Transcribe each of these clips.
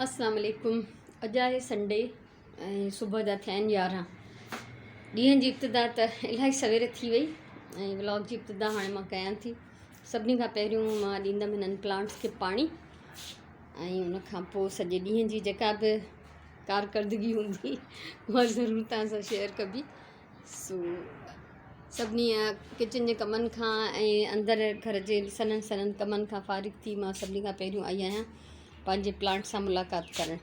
اسلام عليڪم اڄ آهي سنڊي ۽ صبح جا ٿيا آهن 11. ڏينهن جي ابتدا ته الاهي سوير ٿي وئي ۽ ولاگ جي ابتدا هاڻي مان ڪيان ٿي. سڀني کان پهريون مان ڏيندم هنن پلانٽس کي پاڻي ۽ ان کان پوء سڄي ڏينهن جي جيڪا به ڪارڪردگي هوندي اها ضرور توهان سان شيئر ڪبي. سو سڀني ڪچن جي ڪمن کان ۽ اندر گهر جي سنهن سنهن ڪمن کان فارغ ٿي مان سڀني کان پهريون آئي آهيان پنهنجي پلانٽ سان ملاقات ڪرڻ.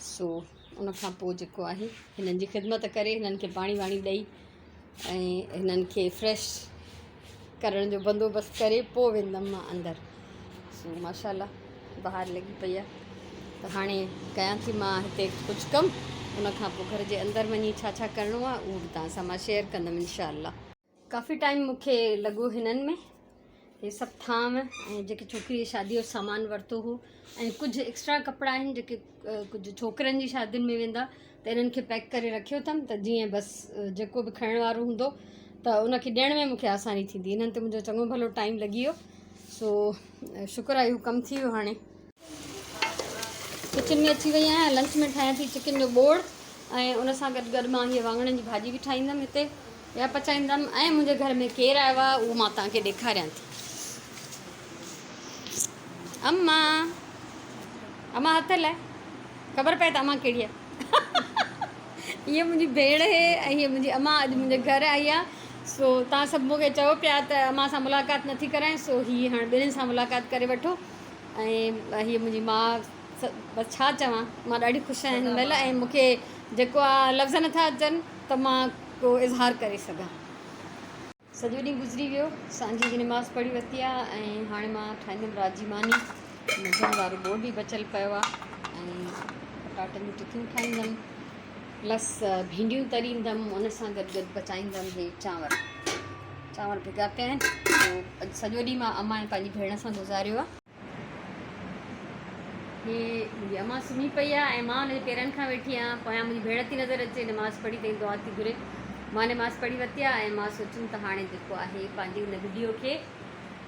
سو ان کان پوء جيڪو آهي هنن جي خدمت ڪري هنن کي پاڻي واڻي ڏئي ۽ هنن کي فريش ڪرڻ جو بندوبست ڪري پوء ويندم مان اندر. سو ماشاء الله بهار لڳي پئي آهي ته هاڻي ڪيان ٿي مان هتي ڪجهه ڪم ان کان پوء گهر جي اندر وڃي ڇا ڇا ڪرڻو آهي اهو به توهان سان مان شيئر ڪندم انشاء الله. ڪافي ٽائيم مون کي لڳو هنن ۾ هي سڀ ٿانو ۽ جيڪي ڇوڪري جي شادي جو سامان ورتو هو ۽ ڪجهه ايڪسٽرا ڪپڙا آهن جيڪي ڪجهه ڇوڪرن جي شادين ۾ ويندا ته انهن کي پيڪ ڪري رکيو اٿم ته جيئن بس جيڪو به کڻڻ وارو هوندو ته ان کي ڏيڻ ۾ مونکي آساني ٿيندي. انهن تي منهنجو چڱو ڀلو ٽائيم لڳي ويو. سو شڪر آهي اهو ڪم ٿي ويو. هاڻي ڪچن ۾ اچي وئي آهيان. لنچ ۾ ٺاهيان ٿي چڪن جو ٻوڙ ۽ ان سان گڏ گڏ مان هيء واڱڻن جي ڀاڄي به ٺاهيندم هتي يا پچائيندم ۽ منهنجي گهر ۾ ڪير آيو آهي اهو مان توهان کي ڏيکاريان ٿي. اما اما هٿ هلائي خبر پئي ته امان ڪهڙي آهي. هيء منهنجي ڀيڻ آهي ۽ هيء منهنجي امان اڄ منهنجي گهر آئي آهي. سو توهان سڀ مون کي چئو پيا ته امان سان ملاقات نٿي ڪرائين، سو هي هاڻ ٻنهين سان ملاقات ڪري وٺو. ۽ هيء منهنجي ماء، بس ڇا چوان، مان ڏاڍي خوش آهيان هن مهل ۽ مون کي جيڪو آ لفظ نٿا اچن ته مان ڪو اظهار ڪري سگهان. سڄو ڏينهن گذري ويو. سانجهي جي نماز پڙهي ورتي آ ۽ هاڻي مان ٺاهيندم رات جي ماني. منجهند وارو ٻوڙ به بچيل پيو آ ۽ پٽاٽن جون ٽڪيون ٺاهيندم پلس ڀينڊيون تريندم ان سان گڏ گڏ پچائيندم هي چانور. چانور ڀڳا پيا آهن. اڄ سڄو ڏينهن مان امان ۽ پنهنجي ڀيڻ سان گذاريو آ. هي منهنجي امان سمهي پئي آهي ۽ مان ان جي پيرن کان ويٺي آهيان. پويان منهنجي ڀيڻ ٿي نظر اچي، نماز پڙهي اٿئي دعا ٿي گهري. مان نماز پڙهي ورتي آهي ۽ مان سوچيم ته هاڻي جيڪو آهي پنهنجي هن وڊيو کي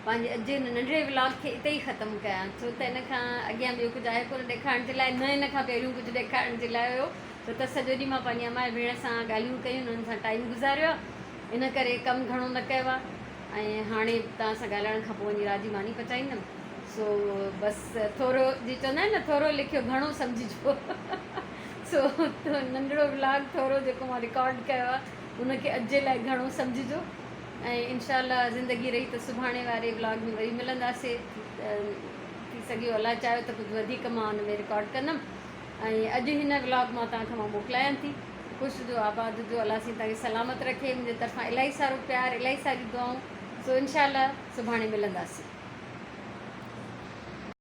پنهنجي اڄ جي هن ننڍڙي ولاگ کي اتي ئي ختم ڪيان ڇو ته ان کان اڳيان ٻيو ڪجهه آهي ڪونه ڏيکارڻ جي لاء نه ان کان پهريون ڪجهه ڏيکارڻ جي لاء هيو ڇو ته سڄو ڏينهن مان پنهنجي امان ۽ ڀيڻ سان ڳالهيون ڪيون انهن سان ٽائيم گذاريو آهي ان ڪري ڪم گهڻو نه ڪيو آهي. ۽ هاڻي توهان سان ڳالهائڻ کان پوء وڃي رات جي ماني پچائيندم سو بس ٿورو جي چوندا آهن نه ٿورو لکيو گهڻو سمجهجو سو ننڍڙو ولاگ ٿورو جيڪو مان رڪارڊ ڪيو آهي ان کي اڄ جي لاء گهڻو سمجهجو ۽ انشاء الله زندگي رهي ته سڀاڻي واري ولاگ ۾ وري ملنداسي. ٿي سگهيو الله چاهيو ته ڪجهه وڌيڪ مان ان ۾ رڪارڊ ڪندم ۽ اڄ هن ولاگ مان توهان کان مان موڪلايان ٿي. خوش هجو آباد هجو الله سائين توهان کي سلامت رکي منهنجي طرفان الاهي سارو پيار الاهي ساريون دعائون سو انشاء الله سڀاڻي ملنداسين.